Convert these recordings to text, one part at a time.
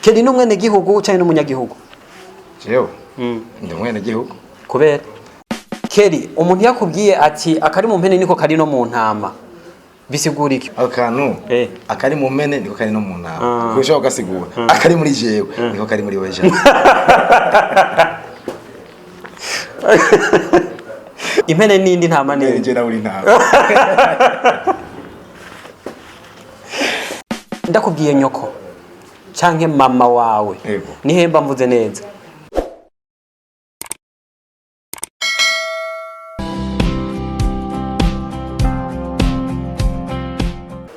Kelly ni umwenegihugu canke n'umunyagihugu? Jewe ndi umwenegihugu. Kubera Kelly, umuntu yakubwiye ati akari mu mpene niko kari no mu ntama, bisigura iki? Ako kantu, akari mu mpene niko kari no mu ntama. Kuko ushobora kugasigura akari muri jewe niko kari muri wewe. Impene n'indi ntama n'indi. Jewe nawe uri intama. Ndakubwiye nyoko canke mama wawe, nihemba mvuze neza?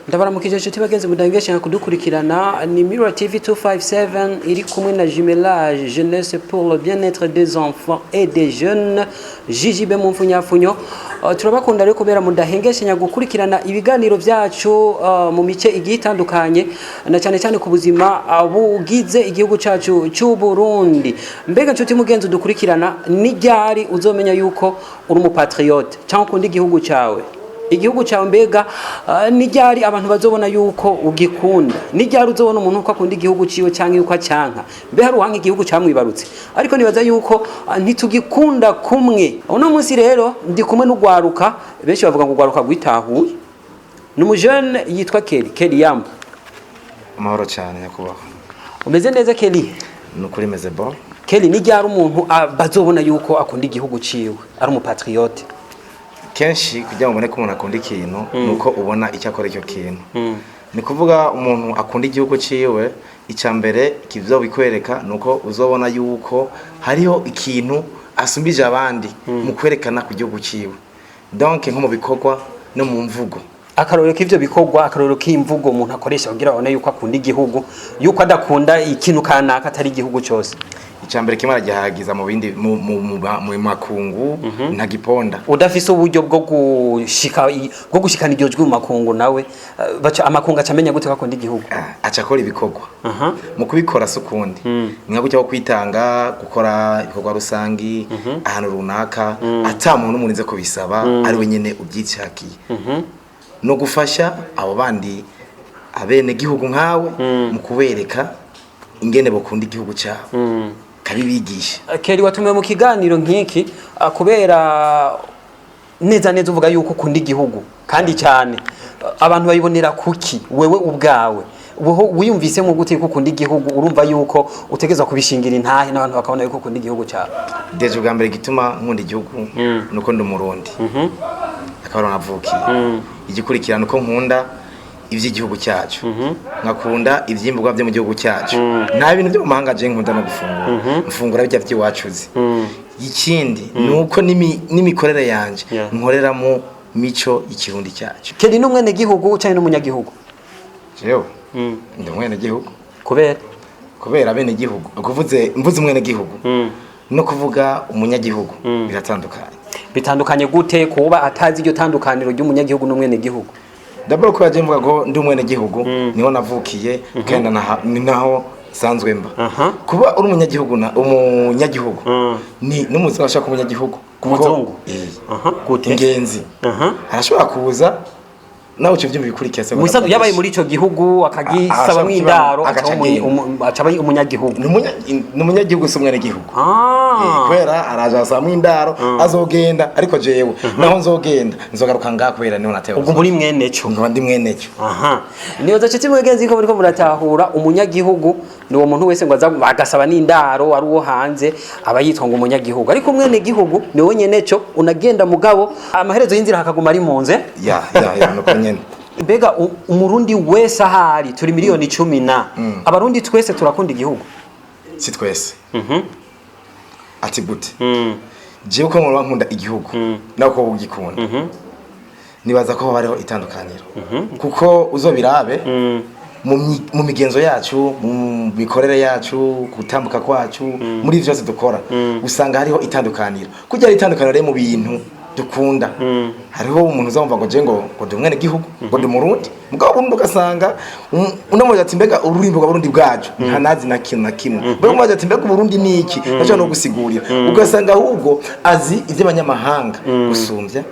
Ndabaramukije inshuti bagenzi mudangesha kudukurikirana. Ni Mirror TV 257 iri kumwe na Jumelage Jeunesse pour le bien-être des enfants et des jeunes, JJB mu mfunyafunyo. Turabakunda rero kubera mudahengeshanya gukurikirana ibiganiro byacu mu mice igiye itandukanye, na cyane cyane ku buzima bugize igihugu cyacu cy'u Burundi. Mbega nshuti mugenzi udukurikirana, ni ryari uzomenya yuko uri umupatriote cyangwa ukunda igihugu cyawe? Igihugu cyawe mbega ni ryari abantu bazobona yuko ugikunda? Ni ryari uzobona umuntu uko akunda igihugu ciwe cyangwa yuko acyanka? Mbe hari uwanka igihugu cyamwibarutse? Ariko nibaza yuko ntitugikunda kumwe. Uno munsi rero ndi kumwe n'ugwaruka, benshi bavuga ngo ugwaruka gwitahuye. Ni umujene yitwa Kelly. Kelly, yamba. Amahoro cyane, nyakubahwa. Umeze neza, Kelly? Ni ukuri meze bon. Kelly, ni ryari umuntu bazobona yuko akunda igihugu ciwe, ari umupatriote? Kenshi kugira ngo ubone ko umuntu akunda ikintu, ni uko ubona icyo akora icyo kintu. Ni kuvuga umuntu akunda igihugu ciwe, icya mbere kizobikwereka ni uko uzobona yuko hariho ikintu asumbije abandi mu kwerekana ku gihugu ciwe, donc nko mu bikorwa no mu mvugo. Akarorero k'ivyo bikorwa, akarorero k'imvugo umuntu akoresha kugira abone yuko akunda igihugu, yuko adakunda ikintu kanaka atari igihugu cyose. Icya mbere kimwe, aragihagiza mu bindi mu makungu, ntagiponda. Udafise uburyo bwo gushika bwo gushikana iryo jwi mu makungu nawe, baca amakungu acamenya gute ko akunda igihugu? Ah, aca akora ibikorwa. Mu kubikora si ukundi, ni nka gutya ko kwitanga gukora ibikorwa rusangi ahantu runaka, ata muntu n'umwe urinze kubisaba, ari we nyene ubyishakiye, no gufasha abo bandi abenegihugu nkawe mu kubereka ingene bakunda igihugu cyabo, kabibigisha. Kelly, watumiwe mu kiganiro nk'iki kubera neza neza uvuga yuko ukunda igihugu kandi cyane. Abantu bayibonera kuki? Wewe ubwawe weho wiyumvisemo gute yuko ukunda igihugu? Urumva yuko utegerezwa kubishingira intahe n'abantu bakabona yuko ukunda igihugu cyawe? Déjà ubwa mbere igituma nkunda igihugu nuko ndi Umurundi, akaba ariho navukiye. Igikurikira nuko nkunda iby'igihugu cyacu, nkakunda ivyimburwa byo mu gihugu cyacu. Nta bintu byo mu mahanga je nkunda no gufungura, mfungura bijya by'iwacu uzi. Ikindi ni uko n'imikorere yanje nkorera mu mico y'ikirundi cyacu. Kelly ni umwenegihugu canke n'umunyagihugu? Jewe ndi umwenegihugu. Kubera? Kubera abenegihugu, ukuvuze mvuze umwenegihugu no kuvuga umunyagihugu biratandukanye. Bitandukanye gute, kuba atazi iryo tandukaniro ry'umunyagihugu n'umwenegihugu? D'abord ko yaje mvuga ngo ndi umwenegihugu, niho navukiye kandi ni naho nsanzwe mba. Kuba uri umunyagihugu na umunyagihugu ni n'umuzungu ashaka umunyagihugu. Umuzungu? Eh. Gute? Ingenzi arashobora kuza nawe uco vyumva bikurikira se. Musanzwe yabaye muri ico gihugu akagisabamwo indaro, agaca agenda. aca aba umunyagihugu. Ni umunyagihugu, si umwenegihugu. Kubera araje asaba indaro, azogenda, ariko jewe naho nzogenda nzogaruka ngaha kubera niho natewe. Ubwo muri mwene cyo? Nkaba ndi mweneco. Aha niyo nshuti mugenzi ko muriko muratahura, umunyagihugu ni uwo muntu wese ngo aza agasaba n'indaro ari uwo hanze, aba yitwa ngo umunyagihugu, ariko umwene gihugu ni wowe nyene cyo unagenda, mugabo amaherezo y'inzira hakaguma ari mu nze. Ya, nuko nyene. Mbega Umurundi wese ahari, turi miliyoni 10 na Abarundi twese turakunda igihugu? Si twese. Ati gute? Jewe ko nkora nkunda igihugu nawe ko ugikunda, nibaza ko hariho itandukaniro, kuko uzobirabe mu migenzo yacu, mu mikorere yacu, gutambuka kwacu, muri vyose dukora usanga hariho itandukaniro. Kugira itandukaniro rero mu bintu dukunda, hariho umuntu uzamva ngo je ngo ndi umwene gihugu, ngo ndi Umurundi, mugabo Burundi ugasanga unamubaza ati mbega ururimbo rwa Burundi bwacu, nta nazi na kimwe na kimwe. Mbega umubaza ati mbega Uburundi ni iki, ntashobora no gusigurira. Ugasanga ahubwo azi ivy'abanyamahanga gusumbya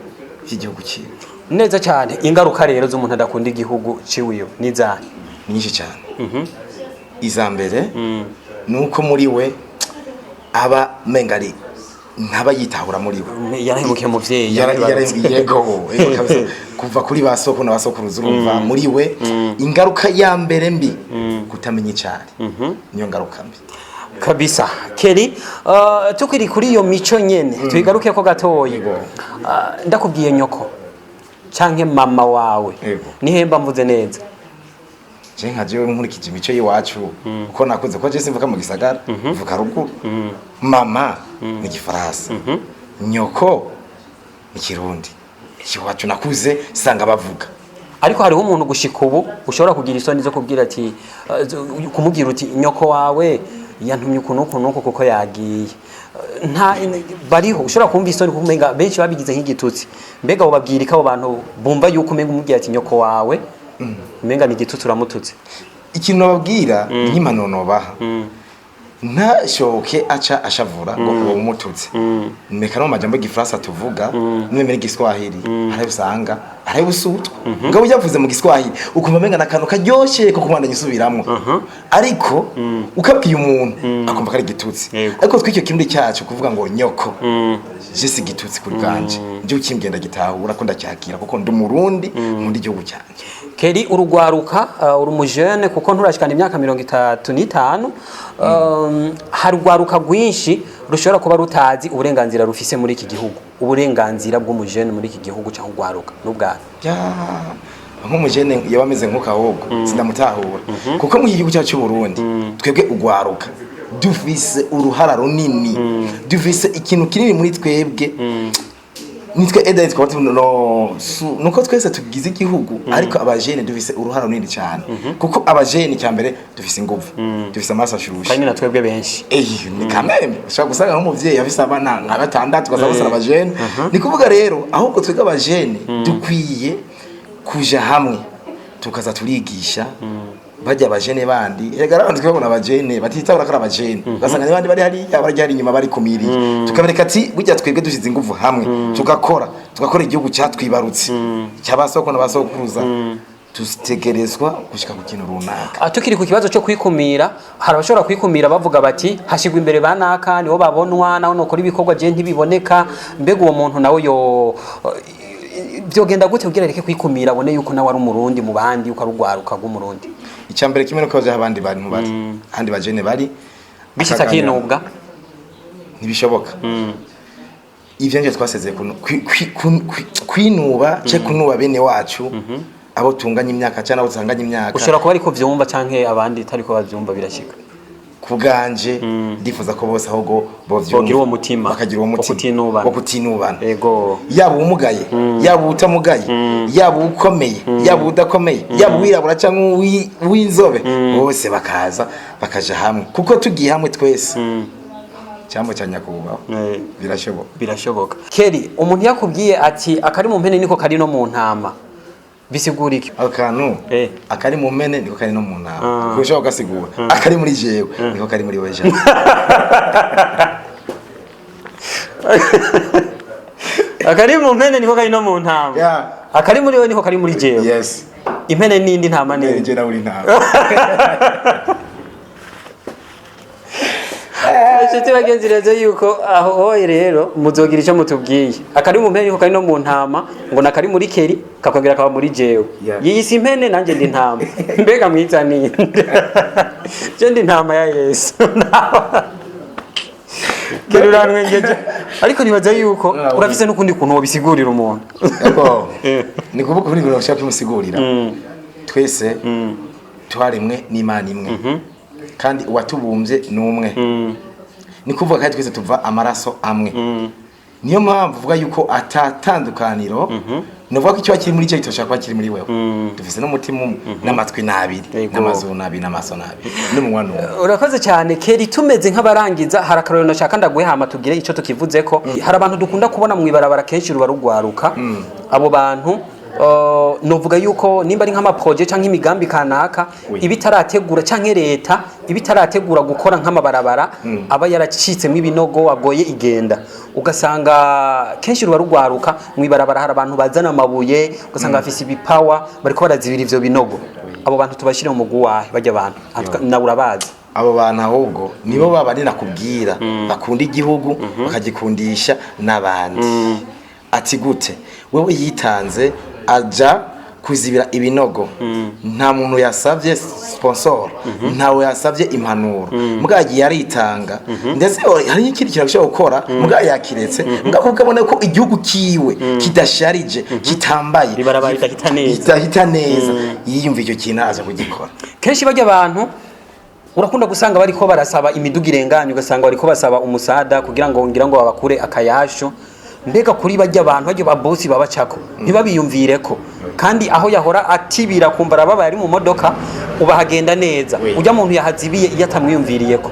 ivy'igihugu ciwe. Neza cyane. Ingaruka rero z'umuntu adakunda igihugu ciwiwe nizahe? Ni nyinshi cyane. Iza mbere ni uko muri we aba menga ari ntaba yitahura muri we. Yarahemukiye umuvyeyi. Yego, yego kabisa. Kuva kuri ba soko na ba sokuruza, urumva muri we ingaruka ya mbere mbi kutamenya icari, niyo ngaruka mbi. Kabisa. Kelly, tukiri kuri iyo mico nyene, tuyigaruke ko gatoyi. Yego. Ndakubwiye nyoko canke mama wawe, nihemba mvuze neza? Je nka jewe nkurikije imico y'iwacu uko nakuze, ko je simvuka mu gisagara, mvuka ruguru, mama ni Igifaransa, nyoko ni Kirundi. Iwacu nakuze sanga bavuga. Ariko hariho umuntu gushika ubu ushobora kugira isoni zo kubwira ati kumubwira uti nyoko wawe yantumye uku n'uku n'uku kuko yagiye. Nta bariho ushobora kumva isoni kuko umenga benshi babigize nk'igitutsi. Mbega wobabwira iki abo bantu bumva yuko umenga umubwira ati nyoko wawe, umenga ni igitutsi, uramututse? Ikintu nababwira ni nk'impanuro nobaha: ntashoke aca ashavura ngo uwo mututse. Meka no mu majambo y'Igifaransa tuvuga n'ururimi rw'Igiswahili, hariho usanga hariho ubusutwa, ngabo uyavuze mu Giswahili ukumva umenga n'akantu karyoshe ko kubandanya usubiramwo, ariko ukabwiye umuntu akumva ko ari igitutsi. Ariko tw'icyo Kirundi cyacu, kuvuga ngo nyoko, je si igitutsi kuri bwanje. Nje ukimbwenda gitahura ko ndacyakira, kuko ndi Umurundi, nkunda igihugu cyanjye. Kelly, urugwaruka, uri umujene kuko nturashikana imyaka 35. Hari urwaruka rwinshi rushobora kuba rutazi uburenganzira rufise muri iki gihugu. Uburenganzira bw'umujene muri iki gihugu cyangwa urwaruka n'ubwawe? Ya, nk'umujene yaba ameze nk'uko, ahubwo sindamutahura, kuko mu gihugu cyacu cy'u Burundi twebwe ugwaruka dufise uruhara runini, dufise ikintu kinini muri twebwe. Nitwe eda twaba no nuko twese tugize igihugu, ariko abajene dufise uruhara runini cyane, kuko abajene cyambere dufise inguvu, dufise amaraso ashushe. Kandi na twebwe benshi. Eh, ni kameme ushobora gusanga nk'umuvyeyi afise abana nka batandatu, ugasanga bose abajene. Ni kuvuga rero ahubwo twebwe abajene dukwiye kuja hamwe, tukaza turigisha bajya abajene bandi. Erega abandi twabona abajene batitabura ko ari abajene, ugasanga n'abandi bari hariya bari hari inyuma bari kumiriye, tukabereka ati burya twebwe dushize inguvu hamwe, tugakora igihugu cyatwibarutse cy'abasoko n'abasokuruza, dutegerezwa gushika ku kintu runaka. Tukiri ku kibazo cyo kwikumira, hari abashobora kwikumira bavuga bati hashigwa imbere banaka nibo babonwa, naho nokora ibikorwa je ntibiboneka. Mbega uwo muntu nawe yo byogenda gute kugira areke kwikumira, abone yuko nawe ari Umurundi mu bandi, yuko ari urwaruka rw'Umurundi? Icya mbere kimwe nuko bajaho abandi bantu bari, ahandi bajene bari, bishitse akaganira. akinubwa? Ntibishoboka ivyo nje twasezeye kwinuba ce kunuba bene wacu, abo tunganya imyaka cyangwa abo tutanganya imyaka. Ushobora kuba ariko vyumva canke abandi itariko bavyumva, birashika. Ku bwanje ndifuza ko bose ahubwo bovyumva, Bogira uwo mutima bakagira uwo wo mutima kutinubana. wo kutinubana, yaba uwumugaye, yaba utamugaye, yaba ukomeye, yaba udakomeye, yaba uwirabura cyangwa uw'inzobe, bose bakaza bakaja hamwe, kuko tugiye hamwe twese, cyambo cya nyakubahwa, birashoboka. Birashoboka. Kelly, umuntu yakubwiye ati akari mu mpene niko kari no mu ntama, bisigura iki? Ako kantu, akari mu mpene niko kari no mu ntama, kuko ushobora kugasigura akari muri jewe niko kari muri weje. Akari mu mpene niko kari no mu ntama. Akari muri we niko kari muri jewe. Yes. Impene n'indi, ntama n'indi. Je nawe uri ntama. Inshuti bagenzi, rero yuko aho hoye rero muzogira icyo mutubwiye. Akari mu mpene niko kari no mu ntama, ngo nakari muri Kelly kakongera kaba muri jewe. Iyi si impene, nanjye ndi ntama. Mbega mwiza ninde? Je ndi ntama ya Yesu. Kelly, urantwengeje, ariko nibaza yuko urafise n'ukundi kuntu wobisigurira umuntu. Ego. Ni kuvuga kuri ibintu ushaka kumusigurira, twese twaremwe n'Imana imwe, kandi uwatubumbye ni umwe. Ni kuvuga kandi twese tuva amaraso amwe. Niyo mpamvu uvuga yuko atatandukaniro, nuvuga ko icyo kiri muri cyo gitoshaka kuba kiri muri wewe. Dufise n'umutima umwe, n'amatwi n'abiri, n'amazuru n'abiri, n'amaso n'abiri, n'umunwa n'umwe. Urakoze cyane Kelly. Tumeze nk'abarangiza, hari akarorero nashaka ndaguhe hama tugire icyo tukivuzeko. Hari abantu dukunda kubona mu ibarabara kenshi ruba rugwaruka. Abo bantu, novuga yuko nimba ari nk'amaproje canke imigambi kanaka iba itarategura, canke leta iba itarategura gukora nk'amabarabara aba yaracitsemo ibinogo agoye igenda, ugasanga kenshi ruba rugwaruka mu ibarabara hari abantu bazana amabuye, ugasanga bafise ibipawa bariko barazibira ivyo binogo. Abo bantu tubashyire mu mugwi wahe? Bajya abantu nawe urabazi. Abo bantu ahubwo nibo baba nakubwira bakunda igihugu, bakagikundisha n'abandi. Ati gute? Wewe yitanze aja kuzibira ibinogo, nta muntu yasabye sponsor, ntawe yasabye impanuro, mbwa yagiye aritanga. Ndetse hari n'ikindi kintu ashobora gukora, mbwa yakiretse, mbwa kuko abona ko igihugu kiwe kidasharije, kitambaye Ibarabara ridahita neza. Ridahita neza, yiyumva icyo kintu aza kugikora. Kenshi bajya abantu urakunda gusanga bariko barasaba imiduga irenganye, ugasanga bariko basaba umusada kugira ngo ngira ngo babakure akayasho. Mbega kuri bajya abantu, bajya babosi babacako ntibabiyumvireko, kandi aho yahora atibira kumva arababaye ari mu modoka, ubahagenda neza. Ujya muntu yahazibiye iyo atamwiyumviriyeko,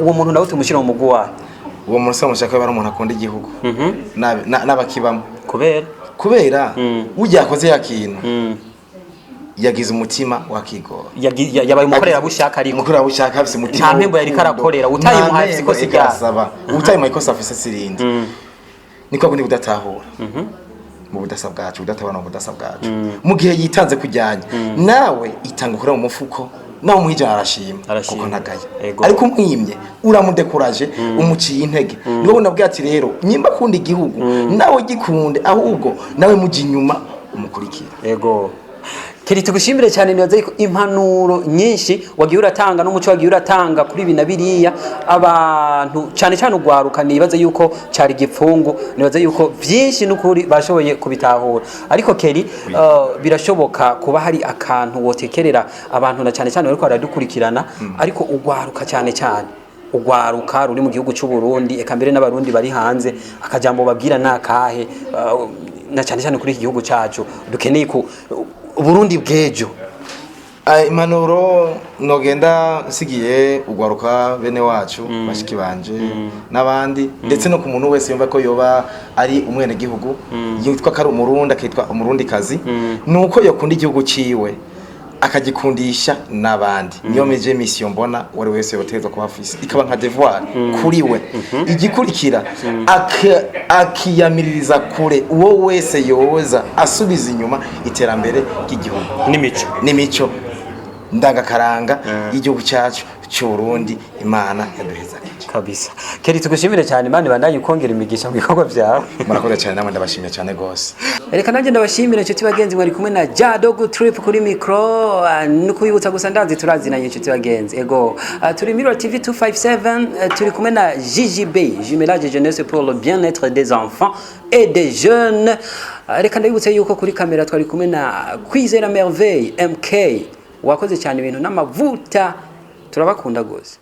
uwo muntu nawe tumushyira mu mugwi wayo? Uwo muntu se mushaka ko ari umuntu akunda igihugu n'abakibamo. Kubera? Kubera ujya yakoze ya kintu, yagize umutima wakigora. Yabaye umukorerabushake, ariko Umukorerabushake afise umutima Nta mpembo yariko w'urukundo. arakorera, utayimuhaye Nta afise ikosa mpembo iryaha. arasaba. Utayimuhaye ikosa afise sirindi, niko kundi kudatahura mu budasa bwacu, kudatabana mu budasa bwacu. Mu gihe yitanze kujyanya nawe, itanga ukora mu mufuko, nawe umuhijana arashima. Arashima. Kuko ntagaya. Ariko umwimye uramudekuraje, umuciye intege. Niwo nabwiye ati rero nyimba akunda igihugu, nawe gikunde, ahubwo nawe mujya inyuma umukurikira. Ego Keri, tugushimire cyane. Nibaza yuko impanuro nyinshi wagiye uratanga n'umuco wagiye uratanga kuri ibi na biriya, abantu cyane cyane ugwaruka, nibaza yuko cyari igipfungu, nibaza yuko byinshi n'ukuri bashoboye kubitahura. Ariko Keri, birashoboka kuba hari akantu wotekerera abantu, na cyane cyane bariko baradukurikirana, ariko ugwaruka cyane cyane ugwaruka ruri mu gihugu cy'u Burundi, eka mbere n'abarundi bari hanze, akajambo babwira nakahe, na cyane cyane kuri iki gihugu cyacu dukeneye ku Burundi bw'ejo? Impanuro nogenda nsigiye ugwaruka bene wacu, bashiki banje n'abandi, ndetse no ku muntu wese yumva ko yoba ari umwenegihugu, yitwa ko ari umurundi, akitwa umurundikazi, ni uko yokunda igihugu ciwe akagikundisha n'abandi. Niyo meje mission mbona uwari wese yotegerezwa kuba afise, ikaba nka devoir kuri we. Igikurikira, akiyamiririza kure uwo wese yoza asubiza inyuma iterambere ry'igihugu n'imico. N'imico ndangakaranga y'igihugu cyacu cy'u Burundi Imana yaduhezagije. Kabisa. Keri, tugushimire cyane. Imana ibandanye ukongera imigisha mu bikorwa byawe. Murakoze cyane, namwe ndabashimiye cyane rwose. Reka nanjye ndabashimire inshuti bagenzi mwari kumwe na Jado Trip kuri micro. No kubibutsa gusa, ndazi turazinanye inshuti bagenzi. Ego, turi Mirror TV 257, turi kumwe na JJB, Jumelage Jeunesse pour le bien-être des enfants et des jeunes. Reka ndabibutse yuko kuri kamera twari kumwe na Kwizera Merveille MK wakoze cyane ibintu n'amavuta. Turabakunda gose.